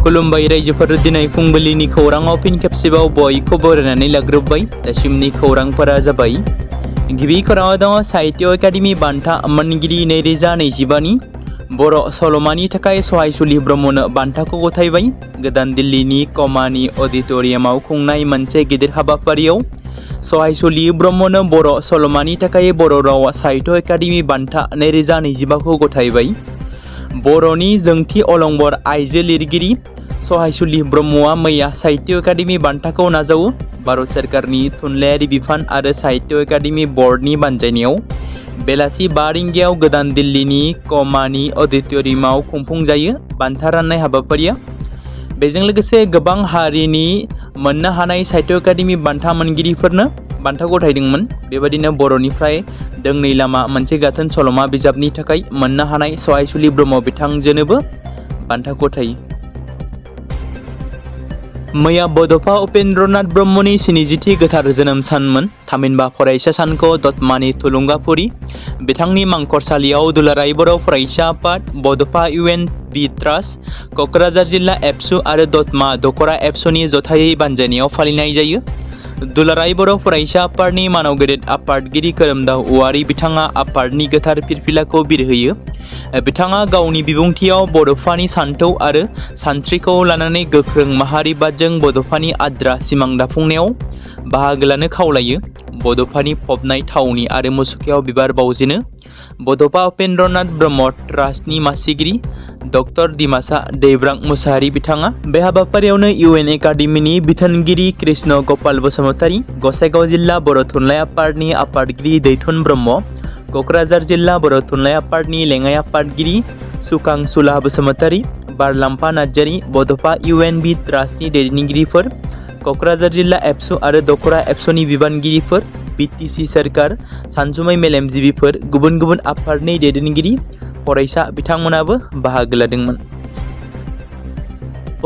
खुलुमबाय रायजोफोर दिनै फुंबिलिनि खौराङाव फिन खेबसेबाव बयखौबो बरायनानै लाग्रोबाय। दासिमनि खौरांफोरा जाबाय। गिबि खौराङाव दङ साहित्य एकाडेमि बान्था मोनगिरि 2025 नि बर' सल'मानि थाखाय सहायसुलि ब्रह्मनो बान्थाखौ गथायबाय। गोदान दिल्लीनि कमानि अडिटोरियामाव खुंनाय मोनसे गिदिर हाबाफारियाव सहायसुलि ब्रह्मनो बर' सल'मानि थाखाय बर' राव साहित्य एकाडेमि बान्था 2025 खौ गथायबाय। बर'नि जोंथि अलंबार आइजो लिरगिरि सहायसुलि ब्रह्मआ मैया साहित्य एकाडेमि बान्थाखौ नाजावो। भारत सरकारनि थुनलाइयारि बिफान आरो साहित्य एकाडेमि बर्डनि बानजायनायाव बेलासि 5 रिंगायाव गोदान दिल्लीनि कमानि अडिटोरियामाव खुंफुंजायो बान्था राननाय हाबाफारिया। बेजों लोगोसे गोबां हारिनि मोननो हानाय साहित्य एकाडेमि बान्था मोनगिरिफोरनो बान्था गथायदोंमोन। बेबायदिनो बर'निफ्राय दोंनै लामा मोनसे गाथोन सल'मा बिजाबनि थाखाय मोननो हानाय सहायसुलि ब्रह्म बिथांजोनोबो बान्था गथायो। मैया बड'फा उपेन्द्र नाथ ब्रह्मनि 70थि गोथार जोनोम सानमोन। थामहिनबा फरायसा सानखौ दतमानि थुलुंगाफुरि बिथांनि मांखरसालियाव दुलाराय बर' फरायसा आफाद, बड'फा UNB ट्रास्ट, क'क्राझार जिल्ला एबसु आरो दतमा दखरा एबसुनि जथायै बानजायनायाव फालिनाय जायो। दुलाराय बर' फरायसा आफादनि मानाव गेदेर आफादगिरि खोरोमदाव औवारि बिथाङा आफादनि गोथार फिरफिलाखौ बिरहोयो। बिथाङा गावनि बिबुंथियाव बड'फानि सान्थौ आरो सानस्रिखौ लानानै गोख्रों माहारिबादजों बड'फानि आद्रा सिमां दाफुंनायाव बाहागो लानो खावलायो। बड'फानि फबनाय थावनि आरो मुसुखायाव बिबार बावजेनो बड'फा उपेन्द्र नाथ ब्रह्म ट्रास्टनि मासिगिरि डक्टर दिमासा दैब्रां मुसाहारि बिथाङा। बे हाबाफारियावनो UN एकाडेमिनि बिथोनगिरि कृष्ण गपाल बसुमतारी, गसाइगाव जिल्ला बर' थुनलाइ आफादनि आफादगिरि दैथुन ब्रह्म, क'क्राझार जिल्ला बर' थुनलाइ आफादनि लेङाइ आफादगिरि सुखांसुला बसुमतारी, बारलाम्फा नार्जारी, बड'फा UNB ट्रास्टनि दैदेनगिरिफोर, क'क्राझार जिल्ला एबसु आरो दखरा एबसुनि बिबानगिरिफोर, BTC सोरखार, सानसुमै मेलेमजिबिफोर, गुबुन गुबुन आफादनि दैदेनगिरि, फरायसा बिथांमोनाबो बाहागो लादोंमोन।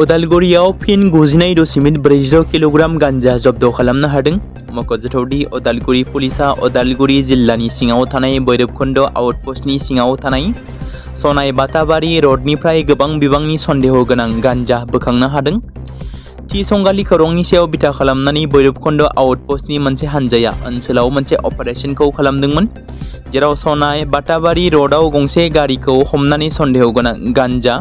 उदालगुरियाव फिन 99.40 किल'ग्राम गांजा जब्द खालामनो हादों। मख'जाथावदि उदालगुरि पुलिसा उदालगुरि जिल्लानि सिङाव थानाय भैरबकुन्द आउटपस्टनि सिङाव थानाय सनाय बाताबारि रडनिफ्राय गोबां बिबांनि सन्देह गोनां गांजा बोखांनो हादों। थि संगालि खौरांनि सायाव बिथा खालामनानै भैरबकुन्द आउटपस्टनि मोनसे हानजाया ओनसोलाव मोनसे अपारेशनखौ खालामदोंमोन, जेराव सनाय बाताबारि रडआव गंसे गारिखौ हमनानै सन्देह गोनां गांजा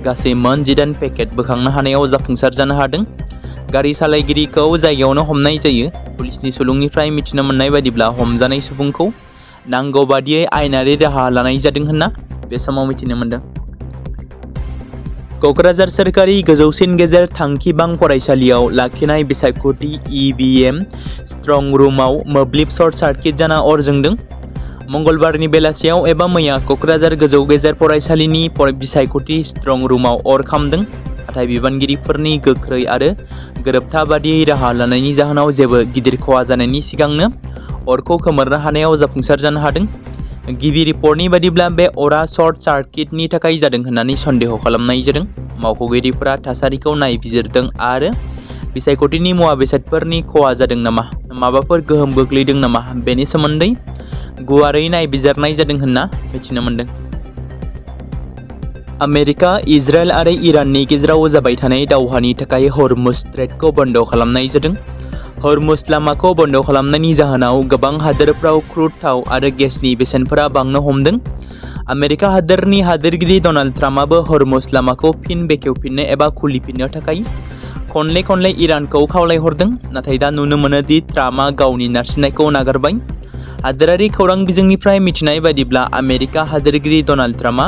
गासै मोन 19 पेकेट बोखांनो हानायाव जाफुंसार जानो हादों। गारि सालायगिरिखौ जायगायावनो हमनाय जायो। पुलिसनि सुलुंनिफ्राय मिथिनो मोननाय बायदिब्ला हमजानाय सुबुंखौ नांगौ बादियै आयेनारि राहा लानाय जादों होनना बे समाव मिथिनो मोनदों। क'क्राझार सोरखारि गोजौसिन गेजेर थांखिबां फरायसालियाव लाखिनाय बिसायख'थि EVM स्ट्रं रुमाव मोब्लिब सर्ट सार्किट जाना अर जोंदों। मंगलबारनि बेलासियाव एबा मैया क'क्राझार गोजौ गेजेर फरायसालिनि बिसायख'थि स्ट्रं रुमाव अर खामदों। नाथाय बिबानगिरिफोरनि गोख्रै आरो गोरोबथा बादियै राहा लानायनि जाहोनाव जेबो गिदिर खहा जानायनि सिगांनो अरखौ खोमोरनो हानायाव जाफुंसार जानो हादों। गिबि रिपर्टनि बादिब्ला बे अरा सर्ट सार्किटनि थाखाय जादों होननानै सन्देह खालामनाय जादों। मावख'गिरिफोरा थासारिखौ नायबिजिरदों आरो बिसायख'थिनि मुवा बेसादफोरनि खहा जादों नामा, माबाफोर गोहोम गोग्लैदों नामा बेनि सोमोन्दै गुवारै नायबिजिरनाय जादों होनना मिथिनो मोनदों। आमेरिका, इजराइल आरो इराननि गेजेराव जाबाय थानाय दावहानि थाखाय हरमुज स्ट्रेटखौ बन्द खालामनाय जादों। हरमुज लामाखौ बन्द खालामनायनि जाहोनाव गोबां हादोरफ्राव क्रुड थाव आरो गेसनि बेसेनफोरा बांनो हमदों। आमेरिका हादोरनि हादोरगिरि डनाल्ड ट्राम्पआबो हरमुज लामाखौ फिन बेखेवफिननो एबा खुलिफिननो थाखाय खनले इरानखौ खावलायहरदों। नाथाय दा नुनो मोनो दि ट्राम्पआ गावनि नारसिननायखौ नागारबाय। हादोरारि खौरां बिजोंनिफ्राय मिथिनाय बायदिब्ला आमेरिका हादोरगिरि डनाल्ड ट्राम्पआ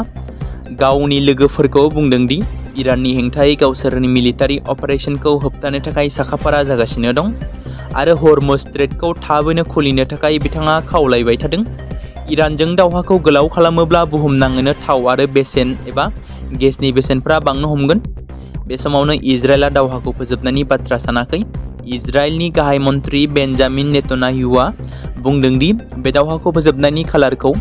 गावनि लोगोफोरखौ बुंदों दि इराननि हेंथायै गावसोरनि मिलिटारि अपारेशनखौ होबथानो थाखाय साखाफारा जागासिनो दं आरो हरमुज स्ट्रेटखौ थाबैनो खुलिनो थाखाय बिथाङा खावलायबाय थादों। इरानजों दावहाखौ गोलाव खालामोब्ला बुहुमनाङैनो थाव आरो बेसेन एबा गेसनि बेसेनफ्रा बांनो हमगोन। बे समावनो इजराइलआ दावहाखौ फोजोबनायनि बाथ्रा सानाखै। इजराइलनि गाहाय मन्थ्रि बेन्जामिन नेतन्याहुआ बुंदों दि बे दावहाखौ फोजोबनायनि खालारखौ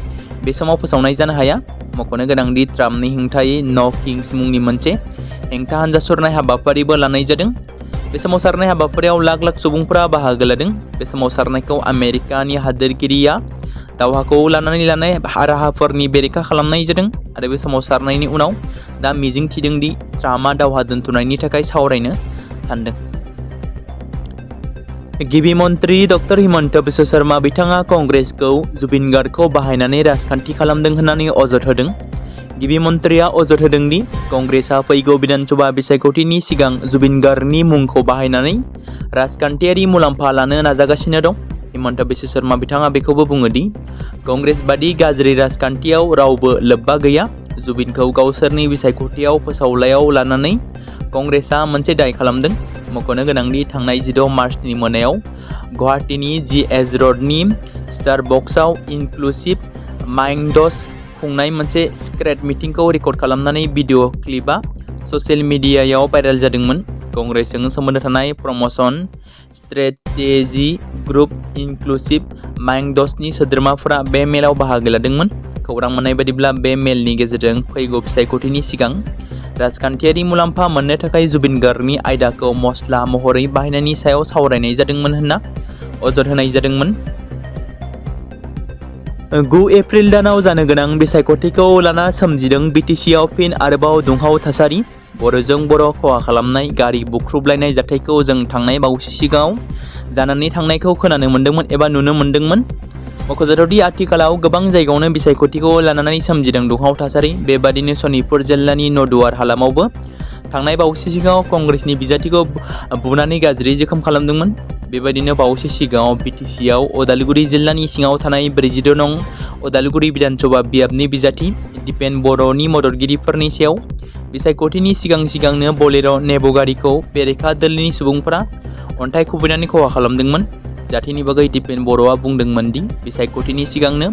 बे समाव फोसावनाय जानो हाया। मख'नो गोनांदि ट्राम्पनि हेंथायै न' किंस मुंनि मोनसे हेंथा हानजा सुरनाय हाबाफारिबो लानाय जादों। बे सोमावसारनाय हाबाफारियाव लाख सुबुंफोरा बाहागो लादों। बे सोमावसारनायखौ आमेरिकानि हादोरगिरिया दावहाखौ लानानै लानाय राहाफोरनि बेरेखा खालामनाय जादों आरो बे सोमावसारनायनि उनाव दा मिजिं थिदों दि ट्राम्पआ दावहा दोनथ'नायनि थाखाय सावरायनो सानदों। गिबि मन्त्रि डक्टर हिमन्त बिश्व शर्मा बिथाङा कंग्रेसखौ जुबिन गार्गखौ बाहायनानै राजखान्थि खालामदों होननानै अजद होदों। गिबि मन्त्रिया अजद होदों दि कंग्रेसआ फैगौ विधानसभा बिसायख'थिनि सिगां जुबिन गार्गनि मुंखौ बाहायनानै राजखान्थियारि मुलाम्फा लानो नाजागासिनो दं। हिमन्त बिश्व शर्मा बिथाङा बेखौबो बुङो दि कंग्रेस बादि गाज्रि राजखान्थियाव रावबो लोब्बा गैया। जुबिनखौ गावसोरनि बिसायख'थियाव फोसावलायाव लानानै कंग्रेसआ मोनसे दाय खालामदों। मख'नो गोनांदि थांनाय 16 मार्चनि मोनायाव गुवाहाटीनि GS र'डनि स्टारबक्सआव इनक्लुसिभ माइंड्स खुंनाय मोनसे सिक्रेट मिटिंखौ रेकर्ड खालामनानै भिडिअ क्लिपआ ससियेल मिडियायाव भाइरेल जादोंमोन। कंग्रेसजों सोमोन्दो थानाय प्रमोशन स्ट्रेटेजी ग्रुप इनक्लुसिभ माइंड्सनि सोद्रोमाफोरा बे मेलाव बाहागो लादोंमोन। खौरां मोननाय बायदिब्ला बे मेलनि गेजेरजों फैगौ बिसायख'थिनि सिगां राजखान्थियारि मुलाम्फा मोननो थाखाय जुबिन गार्गनि आयदाखौ मस्ला महरै बाहायनायनि सायाव सावरायनाय जादोंमोन होनना अजद होनाय जादोंमोन। 9 एप्रिल दानाव जानो गोनां बिसायख'थिखौ लाना सोमजिदों बिटिसिआव फिन आरोबाव दुंहाव थासारि। बर'जों बर' खहा खालामनाय गारि बुख्रुबलायनाय जाथायखौ जों थांनाय बावैसो सिगाङाव जानानै थांनायखौ खोनानो मोन्दोंमोन एबा नुनो मोन्दोंमोन। मख'जाथावदि आथिखालाव गोबां जायगायावनो बिसायख'थिखौ लानानै सोमजिदों दुंहाव थासारि। बेबादिनो सनितपुर जिल्लानि नदुवार हालामावबो थांनाय बावैसो सिगाङाव कंग्रेसनि बिजाथिखौ बुनानै गाज्रि जोखोम खालामदोंमोन। बेबादिनो बावैसो सिगाङाव बिटिसिआव उदालगुरि जिल्लानि सिङाव थानाय 42 नं उदालगुरि विधानसभा बियाबनि बिजाथि दिपेन बर'नि मददगिरिफोरनि सायाव बिसायख'थिनि सिगांनो बलेर' नेब' गारिखौ बेरेखा दोलोनि सुबुंफोरा अन्थाइ खुबैनानै खहा खालामदोंमोन। जाथायनि बागै दिपेन बर'आ बुंदोंमोन दि बिसायख'थिनि सिगांनो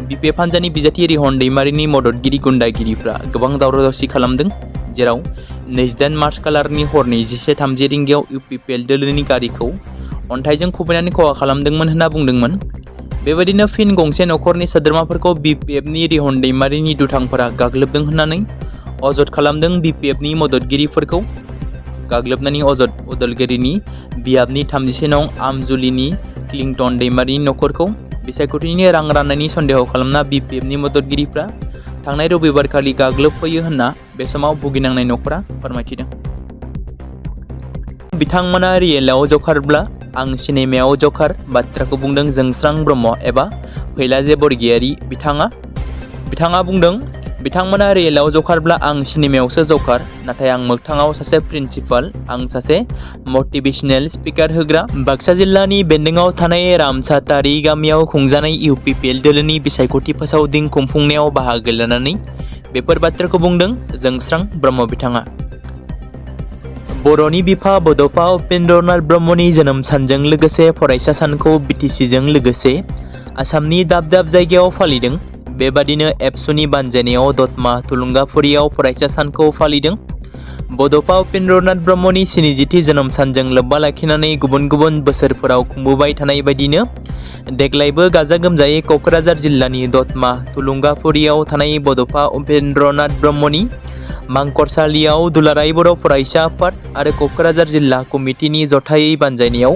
बिपिएफ हान्जानि बिजाथि रिहन दैमारिनि मददगिरि गुन्दागिरिफ्रा गोबां दावराव-दावसि खालामदों, जेराव 28 मार्च खालारनि हरनि 11:30 रिंगायाव इउपिपिएल दोलोनि गारिखौ अन्थाइजों खुबैनानै खहा खालामदोंमोन होनना बुंदोंमोन। बेबायदिनो फिन गंसे नखरनि सोद्रोमाफोरखौ बिपिएफनि रिहन दैमारिनि दुथांफोरा गाग्लोबदों होननानै अजद खालामदों। बिपिएफनि मददगिरिफोरखौ गाग्लोबनायनि अजद उदालगुरिनि बियाबनि 36 नं आमजुलिनि क्लिंटन दैमारिनि नखरखौ बिसायख'थिनि रां राननायनि सन्देह खालामना बिपिएफनि मददगिरिफ्रा थांनाय रबिबारखालि गाग्लोबफैयो होनना बे समाव भुगिनांनाय नखरा फोरमायथिदों। बिथांमोना रियेलाव जकारब्ला आं सिनेमायाव जकार बाथ्राखौ बुंदों जोंस्रां ब्रह्म एबा फैलाजे बरगयारी बिथाङा बुंदों बिथांमोना रियेलाव जकारब्ला आं सिनेमायावसो जकार, नाथाय आं मोगथाङाव सासे प्रिन्सिपाल, आं सासे मटिभेशनेल स्पिकार होग्रा। बाक्सा जिल्लानि बेन्दोंआव थानाय रामसातारि गामियाव खुंजानाय इउपिपिएल दोलोनि बिसायख'थि फोसावदिं खुंफुंनायाव बाहागो लानानै बेफोर बाथ्राखौ बुंदों जोंस्रां ब्रह्म बिथाङा। बर'नि बिफा बड'फा उपेन्द्र नाथ ब्रह्मनि जोनोम सानजों लोगोसे फरायसा सानखौ बिटिसिजों लोगोसे आसामनि दाब दाब जायगायाव फालिदों। बेबादिनो एबसुनि बानजायनायाव दतमा थुलुंगाफुरियाव फरायसा सानखौ फालिदों। बड'फा उपेन्द्र नाथ ब्रह्मनि 70थि जोनोम सानजों लोब्बा लाखिनानै गुबुन गुबुन बोसोरफोराव खुंबोबाय थानाय बायदिनो देग्लायबो गाजा गोमजायै क'क्राझार जिल्लानि दतमा थुलुंगाफुरियाव थानाय बड'फा उपेन्द्र नाथ ब्रह्मनि मांखरसालियाव दुलाराय बर' फरायसा आफाद आरो क'क्राझार जिल्ला कमिटिनि जथायै बानजायनायाव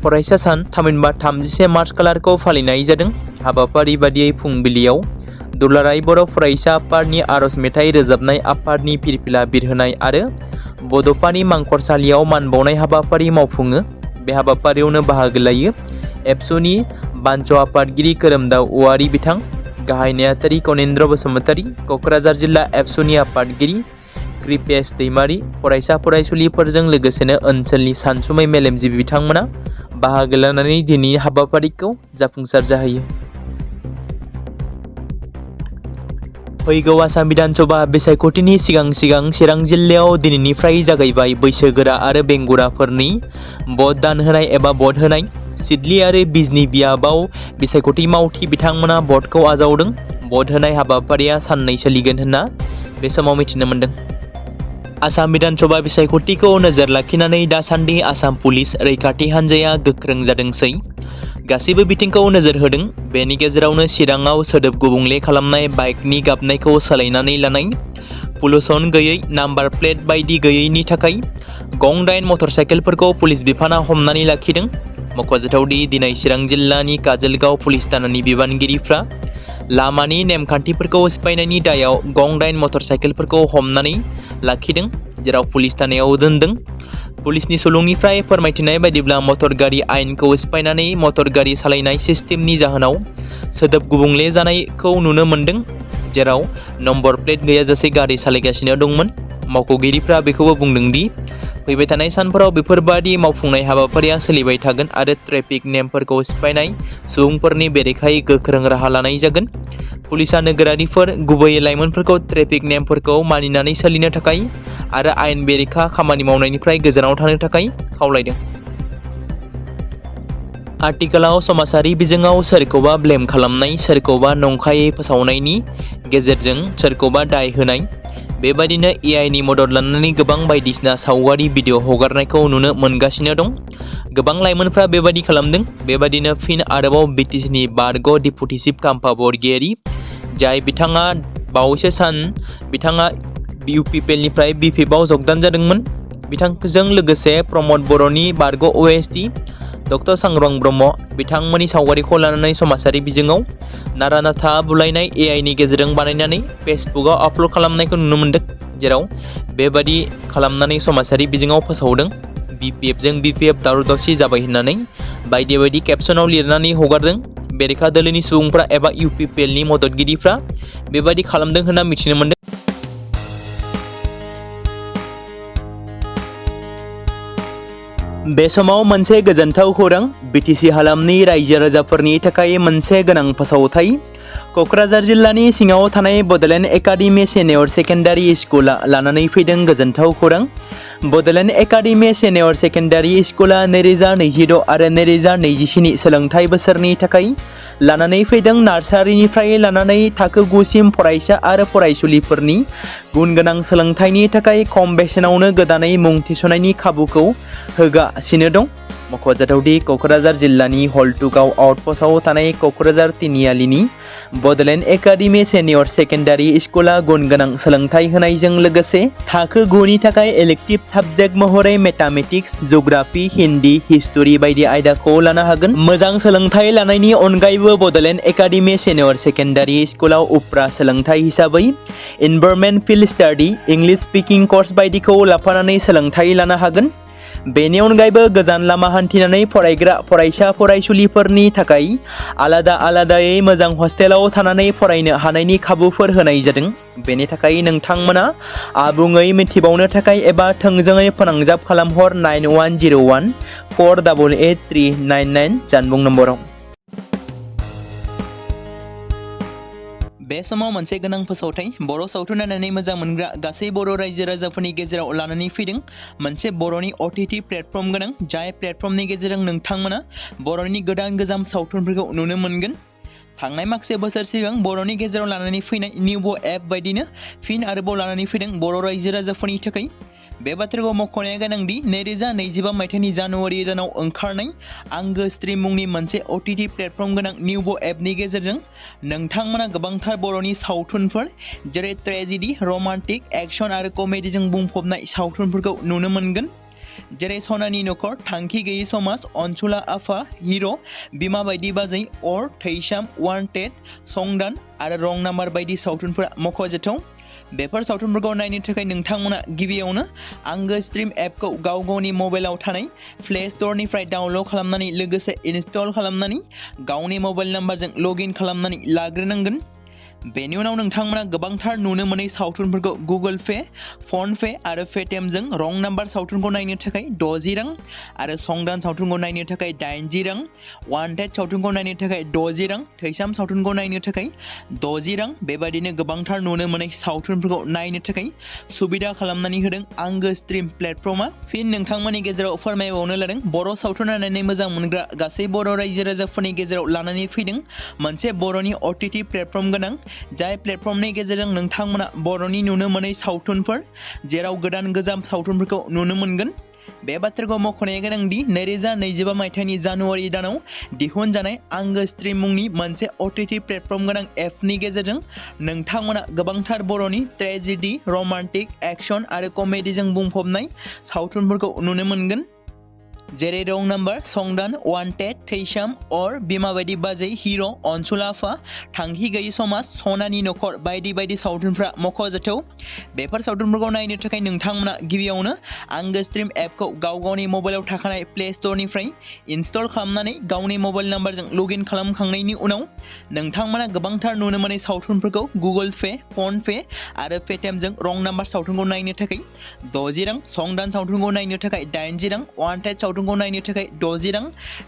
फरायसा सान थामहिनबा 31 मार्च खालारखौ फालिनाय जादों। हाबाफारि बादियै फुंबिलियाव दुलाराय बर' फरायसा आफादनि आर'ज मेथाइ रोजाबनाय, आफादनि फिरफिला बिरहोनाय आरो बड'फानि मांखरसालियाव मान बावनाय हाबाफारि मावफुङो। बे हाबाफारियावनो बाहागो लायो एबसुनि बानच आफादगिरि खोरोमदाव औवारि बिथां, गाहाय नेहाथारि कनेन्द्र बसुमतारी, क'क्राझार जिल्ला एबसुनि आफादगिरि कृपेश दैमारि, फरायसा फरायसुलिफोरजों लोगोसेनो ओनसोलनि सानसुमै मेलेमजिबि बिथांमोना बाहागो लानानै दिनैनि हाबाफारिखौ जाफुंसार जाहोयो। फैगौ आसाम बिधानसभा बिसायख'थिनि सिगां चिरां जिल्लायाव दिनैनिफ्राय जागायबाय बैसोगोरा आरो बेंगुराफोरनि भट दान होनाय एबा भट होनाय। सिडली आरो बिजनी बियाबाव बिसायख'थि मावथि बिथांमोना भटखौ आजावदों। भट होनाय हाबाफारिया साननै सोलिगोन होनना बे समाव मिथिनो मोन्दों। आसाम बिधानसभा बिसायख'थिखौ नोजोर लाखिनानै दासान्दि आसाम पुलिस रैखाथि हान्जाया गोख्रों जादोंसै। गासैबो बिथिंखौ नोजोर होदों। बेनि गेजेरावनो चिराङाव सोदोब गुबुंले खालामनाय, बाइकनि गाबनायखौ सोलायनानै लानाय, पलुसन गैयै, नाम्बार प्लेट बायदि गैयैनि थाखाय गं 8 मटर साइकेलफोरखौ पुलिस बिफाना हमनानै लाखिदों। मख'जाथावदि दिनै चिरां जिल्लानि काजलगाव पुलिस थानानि बिबानगिरिफ्रा लामानि नेमखान्थिफोरखौ सिफायनायनि दायाव गं 8 मटरसाइकेलफोरखौ हमनानै लाखिदों, जेराव पुलिस थानायाव दोनदों। पुलिसनि सुलुंनिफ्राय फोरमायथिनाय बायदिब्ला मटर गारि आयेनखौ सिफायनानै मटर गारि सालायनाय सिस्टेमनि जाहोनाव सोदोब गुबुंले जानायखौ नुनो मोन्दों, जेराव नम्बर प्लेट गैयाजासे गारि सालायगासिनो दंमोन। मावख'गिरिफ्रा बेखौबो बुंदों दि फैबाय थानाय सानफोराव बेफोरबादि मावफुंनाय हाबाफारिया सोलिबाय थागोन आरो ट्रेफिक नेमफोरखौ सिफायनाय सुबुंफोरनि बेरेखायै गोख्रों राहा लानाय जागोन। पुलिसा नोगोरारिफोर, गुबैयै लाइमोनफोरखौ ट्रेफिक नेमफोरखौ मानिनानै सोलिनो थाखाय आरो आयेन बेरेखा खामानि मावनायनिफ्राय गोजानाव थानो थाखाय खावलायदों। आथिखालाव समाजारि बिजोङाव सोरखौबा ब्लेम खालामनाय, सोरखौबा नंखायै फोसावनायनि गेजेरजों सोरखौबा दाय होनाय, बेबादिनो एआइनि मदद लानानै गोबां बायदिसिना सावगारि भिडिअ हगारनायखौ नुनो मोनगासिनो दं। गोबां लाइमोनफ्रा बेबादि खालामदों। बेबादिनो फिन आरोबाव बिटिसिनि बारग' डिप्युटि चिफ खाम्फा बरगयारी, जाय बिथाङा बावैसो सान बिथाङा इउपिपिएलनिफ्राय बिपिएफआव जगदान जादोंमोन। बिथांजों लोगोसे प्रमद बर'नि बारग' ओएसडि डक्टर सांग्रां ब्रह्म, बिथांमोननि सावगारिखौ लानानै समाजारि बिजोङाव नारा नाथा बुलायनाय एआइनि गेजेरजों बानायनानै फेसबुकआव आपल'ड खालामनायखौ नुनो मोन्दों, जेराव बेबादि खालामनानै समाजारि बिजोङाव फोसावदों। बिपिएफजों बिपिएफ दावराव दावसि जाबाय होननानै बायदि बायदि केपसनाव लिरनानै हगारदों। बेरेखा दोलोनि सुबुंफ्रा एबा इउपिपिएलनि मददगिरिफ्रा बेबादि खालामदों होनना मिथिनो मोन्दों। बे समाव मोनसे गोजोनथाव खौरां, बिटिसि हालामनि रायजो राजाफोरनि थाखाय मोनसे गोनां फोसावथाय। क'क्राझार जिल्लानि सिङाव थानाय बड'लेण्ड एकाडेमि सिनियर सेकेन्डारि स्कुला लानानै फैदों गोजोनथाव खौरां। बड'लेण्ड एकाडेमि सिनियर सेकेन्डारि स्कुला 2026 आरो 2027 सोलोंथाइ बोसोरनि थाखाय लानानै फैदों नार्सारिनिफ्राय लानानै थाखो 9 सिम फरायसा आरो फरायसुलिफोरनि गुन गोनां सोलोंथाइनि थाखाय खम बेसेनावनो गोदानै मुं थिसननायनि खाबुखौ होगासिनो दं। मख'जाथावदि क'क्राझार जिल्लानि हल्टुगाव आउटपस्टआव थानाय क'क्राझार तिनिआलिनि बड'लेण्ड एकाडेमि सिनियर सेकेन्डारि स्कुला गुन गोनां सोलोंथाइ होनायजों लोगोसे थाखो 9 नि थाखाय इलेक्टिभ साबजेक्ट महरै मेथामेटिक्स, जिअ'ग्राफि, हिन्दी, हिस्टरि बायदि आयदाखौ लानो हागोन। मोजां सोलोंथाइ लानायनि अनगायैबो बड'लेण्ड एकाडेमि सिनियर सेकेन्डारि स्कुलाव उफ्रा सोलोंथाइ हिसाबै environment field study, English speaking course बायदिखौ लाफानानै सोलोंथाइ लानो हागोन। बेनि अनगायैबो गोजान लामा हान्थिनानै फरायग्रा फरायसा फरायसुलिफोरनि थाखाय आलादा आलादायै मोजां हस्टेलाव थानानै फरायनो हानायनि खाबुफोर होनाय जादों। बेनि थाखाय नोंथांमोना आबुङै मिथिबावनो थाखाय एबा थोंजोङै फोनांजाब खालामहर 9101 488 399 जानबुं नम्बराव। बे समाव मोनसे गोनां फोसावथाय, बर' सावथुन नायनानै मोजां मोनग्रा गासै बर' रायजो राजाफोरनि गेजेराव लानानै फैदों मोनसे बर'नि OTT प्लेटफर्म गोनां, जाय प्लेटफर्मनि गेजेरजों नोंथांमोना बर'नि गोदान गोजाम सावथुनफोरखौ नुनो मोनगोन। थांनाय माखासे बोसोर सिगां बर'नि गेजेराव लानानै फैनाय निउबो एप बायदिनो फिन आरोबाव लानानै फैदों बर' रायजो राजाफोरनि थाखाय। बे बाथ्राखौ मख'नाया गोनांदि 2025 मायथाइनि जानुवारि दानाव ओंखारनाय आंगो स्ट्रिम मुंनि मोनसे OTT प्लेटफर्म गोनां निउबो एपनि गेजेरजों नोंथांमोना गोबांथार बर'नि सावथुनफोर जेरै ट्रेजेडि, रमान्टिक, एक्सन आरो कमेडिजों बुंफबनाय सावथुनफोरखौ नुनो मोनगोन। जेरै सनानि नखर, थांखि गैयै समाज, अनसुला आफा, हिर', बिमा बायदि बाजै, अर, थैसाम, वान्टेड, संदान आरो रं नाम्बार बायदि सावथुनफोरा मख'जाथाव। बेफोर सावथुनफोरखौ नायनो थाखाय नोंथांमोना गिबियावनो आंगो स्ट्रिम एपखौ गाव गावनि मबाइलाव थानाय प्ले स्ट'रनिफ्राय डाउनल'ड खालामनानै लोगोसे इनस्टल खालामनानै गावनि मबाइल नाम्बारजों लगइन खालामनानै लाग्रोनांगोन। बेनि उनाव नोंथांमोना गोबांथार नुनो मोनै सावथुनफोरखौ गुगोल पे, फन पे आरो पेटिएमजों रं नाम्बार सावथुनखौ नायनो थाखाय 60 रां आरो संदान सावथुनखौ नायनो थाखाय 80 रां, वान्टेड सावथुनखौ नायनो थाखाय 60 रां, थैसाम सावथुनखौ नायनो थाखाय 60 रां, बेबायदिनो गोबांथार नुनो मोनै सावथुनफोरखौ नायनो थाखाय सुबिदा खालामनानै होदों आंगो स्ट्रिम प्लेटफर्मा। फिन नोंथांमोननि गेजेराव फोरमायबावनो लादों बर' सावथुन नायनानै मोजां मोनग्रा गासै बर' रायजो राजाफोरनि गेजेराव लानानै फैदों मोनसे बर'नि OTT प्लेटफर्म गोनां, जाय प्लेटफर्मनि गेजेरजों नोंथांमोना बर'नि नुनो मोनै सावथुनफोर जेराव गोदान गोजाम सावथुनफोरखौ नुनो मोनगोन। बे बाथ्राखौ मख'नाया गोनांदि 2025 मायथाइनि जानुवारि दानाव दिहुनजानाय आंगो स्ट्रिम मुंनि मोनसे OTT प्लेटफर्म गोनां एपनि गेजेरजों नोंथांमोना गोबांथार बर'नि ट्रेजेडि, रमान्टिक, एक्सन आरो कमेडिजों बुंफबनाय सावथुनफोरखौ नुनो मोनगोन। जेरै रं नाम्बार संदान वान्टेड थैसाम अर बिमा बायदि बाजै हिर' अनसुला आफा थांखि गैयि समाज सनानि नखर बायदि बायदि सावथुनफ्रा मख'जाथाव। बेफोर सावथुनफोरखौ नायनो थाखाय नोंथांमोना गिबियावनो आंगो स्ट्रिम एपखौ गाव गावनि मबाइलाव थाखानाय प्ले स्ट'रनिफ्राय इनस्टल खालामनानै गावनि मबाइल नाम्बारजों लगइन खालामखांनायनि उनाव नोंथांमोना गोबांथार नुनो मोनै सावथुनफोरखौ गुगोल पे, फन पे आरो पेटिएमजों रं नाम्बार सावथुनखौ नायनो थाखाय 60 रां, संदान सावथुनखौ नायनो थाखाय 80 रां, वान्टेड सावथुनखौ नायनो थाखाय 60 रां,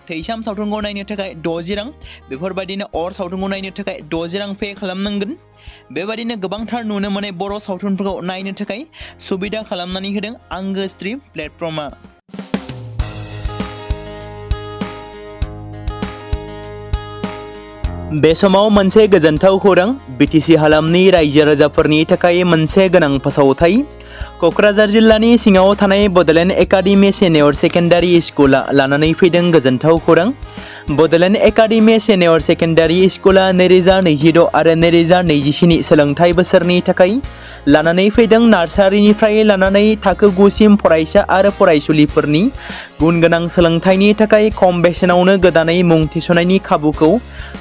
थैसाम सावथुनखौ नायनो थाखाय 60 रां, बेफोरबायदिनो अर सावथुनखौ नायनो थाखाय 60 रां पे खालामनांगोन। बेबायदिनो गोबांथार नुनो मोनै बर' सावथुनफोरखौ नायनो थाखाय सुबिदा खालामनानै होदों आंगो स्ट्रिम प्लेटफर्मा। बे समाव मोनसे गोजोनथाव खौरां बिटिसि हालामनि रायजो राजाफोरनि थाखाय मोनसे गोनां फोसावथाय। क'क्राझार जिल्लानि सिङाव थानाय बड'लेण्ड एकाडेमि सिनियर सेकेन्डारि स्कुला लानानै फैदों गोजोनथाव खौरां। बड'लेण्ड एकाडेमि सिनियर सेकेन्डारि स्कुला 2026 आरो 2027 सोलोंथाइ बोसोरनि थाखाय लानानै फैदों नार्सारिनिफ्राय लानानै थाखो 9 सिम फरायसा आरो फरायसुलिफोरनि गुन गोनां सोलोंथाइनि थाखाय खम बेसेनावनो गोदानै मुं थिसननायनि खाबुखौ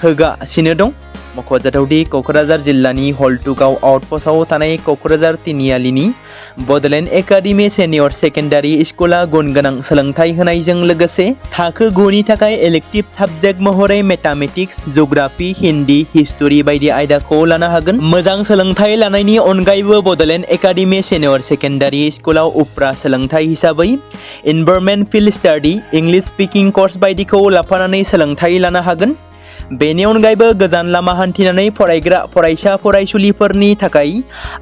होगासिनो दं। मख'जाथावदि क'क्राझार जिल्लानि हल्टुगाव आउटपस्टआव थानाय क'क्राझार तिनिआलिनि बड'लेण्ड एकाडेमि सिनियर सेकेन्डारि स्कुला गुन गोनां सोलोंथाइ होनायजों लोगोसे थाखो 9 नि थाखाय इलेक्टिभ साबजेक्ट महरै मेथामेटिक्स, जिअ'ग्राफि, हिन्दी, हिस्टरि बायदि आयदाखौ लानो हागोन। मोजां सोलोंथाइ लानायनि अनगायैबो बड'लेण्ड एकाडेमि सिनियर सेकेन्डारि स्कुलाव उफ्रा सोलोंथाइ हिसाबै environment field study, English speaking course बायदिखौ लाफानानै सोलोंथाइ लानो हागोन। बेनि अनगायैबो गोजान लामा हान्थिनानै फरायग्रा फरायसा फरायसुलिफोरनि थाखाय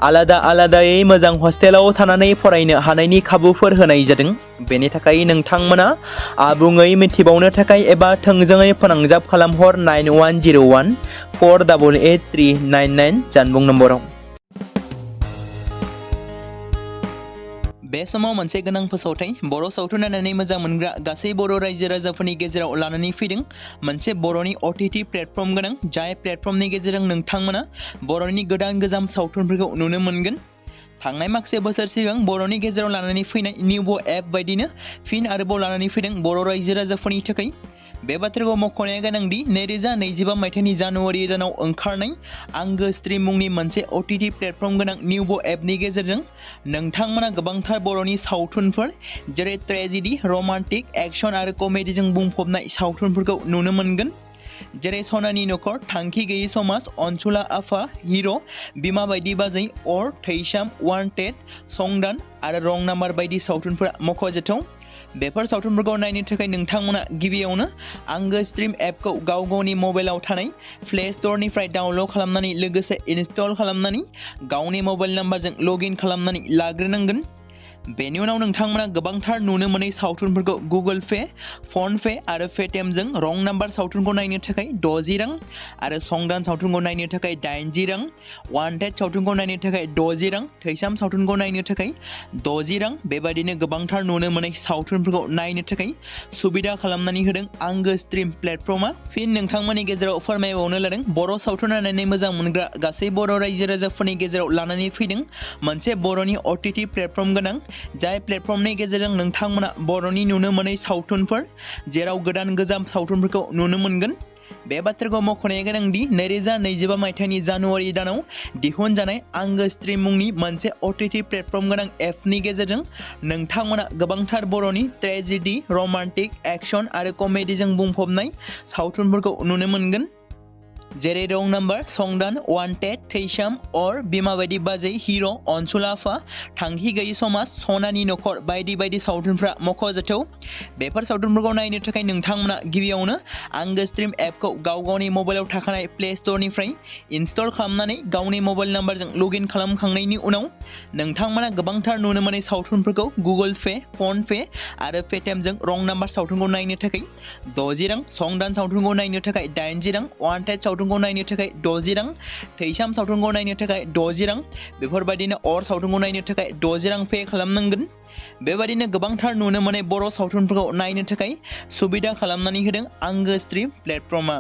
आलादा आलादायै मोजां हस्टेलाव थानानै फरायनो हानायनि खाबुफोर होनाय जादों। बेनि थाखाय नोंथांमोना आबुङै मिथिबावनो थाखाय एबा थोंजोङै फोनांजाब खालामहर 9101 488 399 जानबुं नम्बराव। बे समाव मोनसे गोनां फोसावथाय बर' सावथुन नायनानै मोजां मोनग्रा गासै बर' रायजो राजाफोरनि गेजेराव लानानै फैदों मोनसे बर'नि OTT प्लेटफर्म गोनां, जाय प्लेटफर्मनि गेजेरजों नोंथांमोना बर'नि गोदान गोजाम सावथुनफोरखौ नुनो मोनगोन। थांनाय माखासे बोसोर सिगां बर'नि गेजेराव लानानै फैनाय निउबो एप बायदिनो फिन आरोबाव लानानै फैदों बर' रायजो राजाफोरनि थाखाय। बे बाथ्राखौ मख'नाया गोनांदि 2025 मायथाइनि जानुवारि दानाव ओंखारनाय आंगो स्ट्रिम मुंनि मोनसे OTT प्लेटफर्म गोनां निउबो एपनि गेजेरजों नोंथांमोना गोबांथार बर'नि सावथुनफोर जेरै ट्रेजेडि, रमान्टिक, एक्शन आरो कमेडिजों बुंफबनाय सावथुनफोरखौ नुनो मोनगोन। जेरै सनानि नखर, थांखि गैयि समाज, अनसुला आफा, हिर', बिमा बायदि बाजै, अर, थैसाम, वान्टेड, संदान आरो रं नाम्बार बायदि सावथुनफोरा मख'जाथाव। बेफोर सावथुनफोरखौ नायनो थाखाय नोंथांमोना गिबियावनो आंगो स्ट्रिम एपखौ गाव गावनि मबाइलाव थानाय प्ले स्ट'रनिफ्राय डाउनल'ड खालामनानै लोगोसे इनस्टल खालामनानै गावनि मबाइल नाम्बारजों लगइन खालामनानै लाग्रोनांगोन। बेनि उनाव नोंथांमोना गोबांथार नुनो मोनै सावथुनफोरखौ गुगोल पे, फन पे आरो पेटिएमजों रं नाम्बार सावथुनखौ नायनो थाखाय 60 रां आरो संदान सावथुनखौ नायनो थाखाय 80 रां, वान्टेड सावथुनखौ नायनो थाखाय 60 रां, थैसाम सावथुनखौ नायनो थाखाय 60 रां, बेबायदिनो गोबांथार नुनो मोनै सावथुनफोरखौ नायनो थाखाय सुबिदा खालामनानै होदों आंगो स्ट्रिम प्लेटफर्मा। फिन नोंथांमोननि गेजेराव फोरमायबावनो लादों बर' सावथुन नायनानै मोजां मोनग्रा गासै बर' रायजो राजाफोरनि गेजेराव लानानै फैदों मोनसे बर'नि OTT प्लेटफर्म गोनां, जाय प्लेटफर्मनि गेजेरजों नोंथांमोना बर'नि नुनो मोनै सावथुनफोर जेराव गोदान गोजाम सावथुनफोरखौ नुनो मोनगोन। बे बाथ्राखौ मख'नाया गोनांदि 2025 मायथाइनि जानुवारि दानाव दिहुनजानाय आंगो स्ट्रिम मुंनि मोनसे OTT प्लेटफर्म गोनां एपनि गेजेरजों नोंथांमोना गोबांथार बर'नि ट्रेजेडि, रमान्टिक, एक्शन आरो कमेडिजों बुंफबनाय सावथुनफोरखौ नुनो मोनगोन। जेरै रं नाम्बार, संदान, वान्टेड, थैसाम अर बिमा बायदि बाजै, हिर', अनसुला आफा, थांखि गैयि समाज, सनानि नखर बायदि बायदि सावथुनफ्रा मख'जाथाव। बेफोर सावथुनफोरखौ नायनो थाखाय नोंथांमोना गिबियावनो आंगो स्ट्रिम एपखौ गाव गावनि मबाइलाव थाखानाय प्ले स्ट'रनिफ्राय इनस्टल खालामनानै गावनि मबाइल नाम्बारजों लगइन खालामखांनायनि उनाव नोंथांमोना गोबांथार नुनो मोनै सावथुनफोरखौ गुगोल पे, फन पे आरो पेटिएमजों रं नाम्बार सावथुनखौ नायनो थाखाय 60 रां, संदान सावथुनखौ नायनो थाखाय 80 रां, वान्टेड सावथुनखौ नायनो थाखाय 60 रां, थैसाम सावथुनखौ नायनो थाखाय 60 रां, बेफोरबायदिनो अर सावथुनखौ नायनो थाखाय 60 रां पे खालामनांगोन। बेबायदिनो गोबांथार नुनो मोनै बर' सावथुनफोरखौ नायनो थाखाय सुबिदा खालामनानै होदों आंगो स्ट्रिम प्लेटफर्मा।